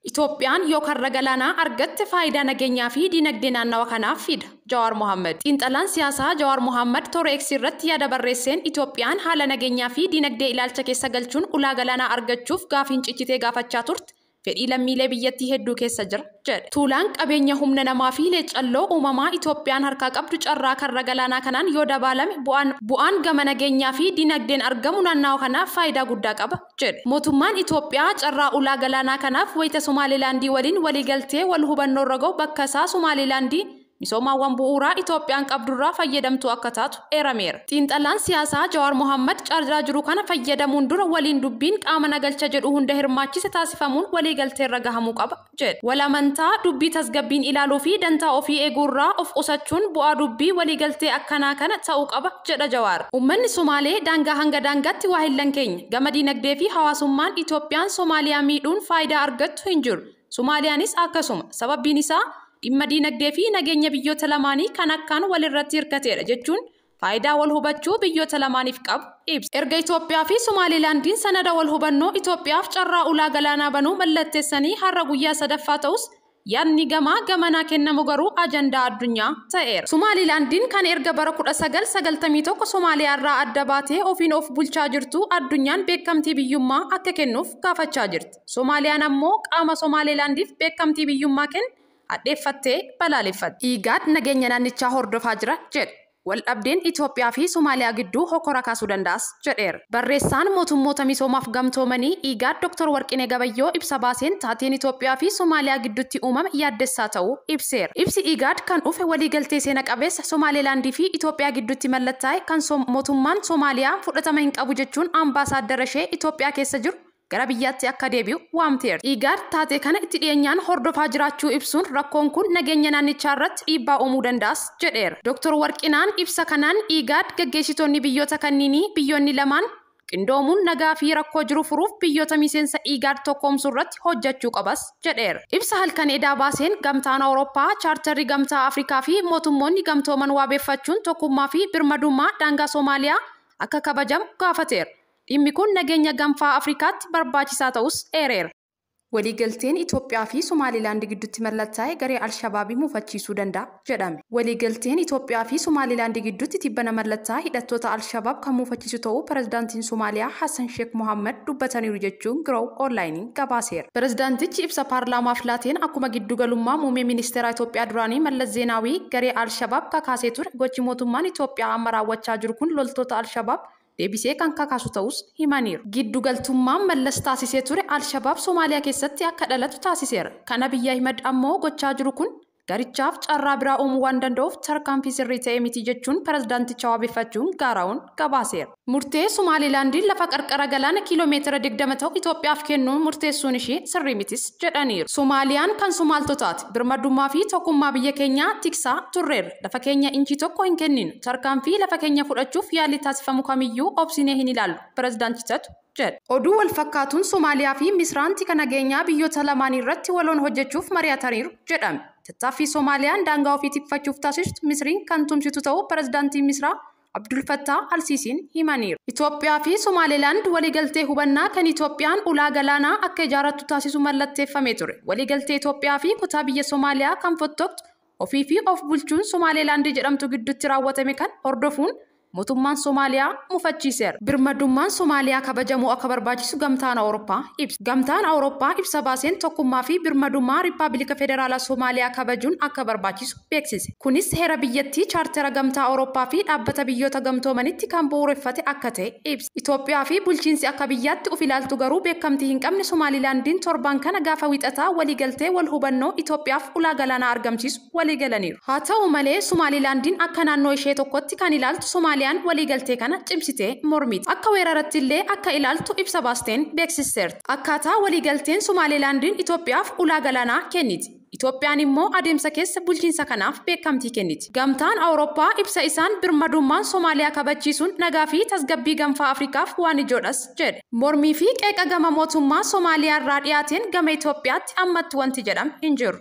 Itoophiyaan yoo karra galaanaa argatte faayidaa nageenyaa fi diinagdee naannawa kanaaf fida. Jawaar Mohaammed. Xiinxalaan siyaasaa Jawaar Mohaammed toora X irratti yaada barreesseen Itoophiyaan haala nageenyaa fi diinagdee ilaalcha keessa galchuun ulaa galaanaa argachuuf gaafiin cichitee gaafachaa turte fedhii lammiilee biyyattii hedduu keessa jira jedhe. Tuulaan qabeenya humna namaa fi leecalloo uumamaa Itoophiyaan harkaa qabdu carraa karra galaanaa kanaan yoo dabaalame bu'aan gama nageenyaa fi diinagdeen argamu naannawa kanaaf faayidaa guddaa qaba jedhe. Mootummaan Itoophiyaa carraa ulaa galaanaa kanaaf wayita Somaalilaandii waliin waliigaltee wal hubannoo irra gahu bakka isaa Somaalilaandii misoomaawwan bu'uuraa Itoophiyaan qabdurraa fayyadamtuu akka taatu eerameera. Xiinxalaan siyaasaa Jawaar Mohaammed carraa jiru kana fayyadamuun dura waliin dubbiin qaama nagalcha jedhu hunda hirmaachise taasifamuun waliigalteerra gahamuu qaba jedhe. Wal amantaa dubbii tasgabbiin ilaaluu fi dantaa ofii eeguurraa of qusachuun bu'aa dubbii waliigaltee akkanaa kana ta'uu qaba jedha Jawaar. Uummanni Somaalee daangaa hanga daangaatti waa hillan keenya gama diinagdee fi hawaasummaan Itoophiyaan Somaaliyaa miidhuun faayidaa argattu hin jiru. Somaaliyaanis akkasuma, sababbiin isaa dhimma diinagdee fi nageenya biyyoota lamaanii kan akkaan walirratti hirkateedha jechuun faayidaa wal hubachuu biyyoota lamaaniif qabu ibsa. Erga Itoophiyaa fi Somaalilaandiin sanada wal hubannoo Itoophiyaaf carraa ulaa galaanaa banuu mallatteessanii har'a guyyaa sadaffaa ta'us yaadni gamaa gamanaa kennamu garuu ajandaa addunyaa ta'eera. Somaalilaandiin kan erga bara 1991 Somaaliyaa irraa adda baatee ofiin of bulchaa jirtu addunyaan beekamtii biyyummaa akka kennuuf gaafachaa jirti. Somaaliyaan ammoo qaama Somaalilaandiif beekamtii biyyummaa kennu hadheeffattee balaaleffatte. IGAD nageenya naannichaa hordofaa jira jedhe. Waldhabdeen Itoophiyaa fi Somaaliyaa gidduu hokkora kaasuu danda'as jedheera. Barreessaan mootummoota misoomaaf gamtoomanii IGAD Dr. Warqinee Gabayyoo ibsa baaseen taateen Itoophiyaa fi Somaaliyaa gidduutti uumame yaaddessaa ta'uu ibseera. Ibsi IGAD kan dhufe waliigaltee seena qabeessa Somaalilaandii fi Itoophiyaa gidduutti mallattaa'e kan mootummaan Somaaliyaa fudhatama hin qabu jechuun ambaasaaddara ishee Itoophiyaa keessa jiru gara biyyaatti akka deebi'u waamteerti. IGAD taatee kana itti dhiyeenyaan hordofaa jiraachuu ibsuun rakkoon kun nageenya naannichaa irratti dhiibbaa uumuu danda'as jedheera. Dr. Warqinaan ibsa kanaan IGAD gaggeessitoonni biyyoota kanniinii biyyoonni lamaan qindoomuun nagaa fi rakkoo jiru furuuf biyyoota miseensa IGAD tokkoomsuu irratti hojjechuu qabas jedheera. Ibsa halkan edaa baaseen gamtaan Awurooppaa, chaartarri gamtaa Afrikaa fi mootummoonni gamtooman waabeeffachuun tokkummaa fi birmadummaa daangaa Somaaliyaa akka kabajamu gaafateera. Dhimmi kun nageenya gaanfaa Afrikaatti barbaachisaa ta'us eereera. Waliigalteen Itoophiyaa fi Somaalilaand gidduutti mallattaa'e garee Alshabaabii mufachiisuu danda'a jedhame. Waliigalteen Itoophiyaa fi Somaalilaand gidduutti tibbana mallattaa'e hidhattoota Alshabaab kan mufachiisu ta'uu pirezidaantiin Somaaliyaa Hassan Sheekh Mohammed dubbataniiru jechuun Giroow Onlaayiniin gabaaseera. Pirezidaantichi ibsa paarlaamaaf laateen akkuma giddugalummaa muummee ministeera Itoophiyaa duraanii Mallas Zeenaawii garee Alshabaab kakaasee ture gochi mootummaan Itoophiyaa amma raawwachaa jiru kun loltoota Alshabaab deebisee kan kakaasu ta'us himaniiru. Giddugaltummaan Mallas taasisee ture Alshabaab Somaaliyaa keessatti akka dhalatu taasiseera. Kana Abiyyi Ahimad ammoo gochaa jiru kun garichaaf carraa biraa uumuu waan danda'uuf tarkaanfii sirrii ta'e miti jechuun pirezidaanticha wabeeffachuun gaaraa'uun gabaaseera. Murtee Somaalilaandiin lafa qarqara galaana kiiloomeetira 20 ta'u Itoophiyaaf kennuun murteessuun ishee sirrii mitis jedhaniiru. Somaaliyaan kan Somaaltotaati. Birmadummaa fi tokkummaa biyya keenyaa tiksaa turreerra. Lafa keenya inchii tokko hin kenninu. Tarkaanfii lafa keenya fudhachuuf yaalii taasifamu kamiyyuu obsinee hin ilaallu. Pirezidaantichatu jedhe. Oduu wal fakkaatuun Somaaliyaa fi Misraan tika nageenyaa biyyoota lamaanii irratti waloon hojjechuuf mari'ataniiru jedhame. Tattaaffii Somaaliyaan daangaa ofii tikfachuuf taasistu Misriin kan tumsitu ta'uu pirezidaantiin Misraa Abdul Fattah Alsiisiin himaniiru. Itoophiyaa fi Somaalilaand waliigaltee hubannaa kan Itoophiyaan ulaa galaanaa akka ijaarattu taasisu mallatteeffamee ture. Waliigaltee Itoophiyaa fi kutaa biyya Somaaliyaa kan fottoktu ofii fi of bulchuun Somaalilaand jedhamtu gidduutti raawwatame kan hordofuun mootummaan Somaaliyaa mufachiiseera. Birmadummaan Somaaliyaa kabajamuu akka barbaachisu gamtaan Awurooppaa ibsa. Gamtaan Awurooppaa ibsa baaseen tokkummaa fi birmadummaa Riippaabilika Federaalaa Somaaliyaa kabajuun akka barbaachisu beeksise. Kunis heera biyyattii chaartera gamtaa Awurooppaa fi dhaabbata biyyoota gamtoomanitti kan bu'uureffate akka ta'e ibsa. Itoophiyaa fi bulchiinsi akka biyyaatti of ilaaltu garuu beekamtii hin qabne Somaalilaandiin torban kana gaafa wixataa waliigaltee wal hubannoo Itoophiyaaf ulaa galaanaa argamsiisu waliigalaniiru. Haa ta'u malee Somaalilaandiin akka naannoo ishee tokkotti kan ilaaltu Somaaliyaan waliigaltee kana cimsitee mormiti. Akka weeraratti illee akka ilaaltu ibsa baasteen beeksisteerti. Akkaataa waliigalteen Somaalilaandiin Itoophiyaaf ulaa galaanaa kenniti. Itoophiyaan immoo adeemsa keessa bulchiinsa kanaaf beekamtii kenniti. Gamtaan Awurooppaa ibsa isaan birmadummaan Somaaliyaa kabachiisuun nagaa fi tasgabbii gaanfaa Afrikaaf waan ijoodhas jedhe. Mormii fi qeeqa gama mootummaa Somaaliyaa irraa dhiyaateen gama Itoophiyaatti ammatti wanti jedhame hin jiru.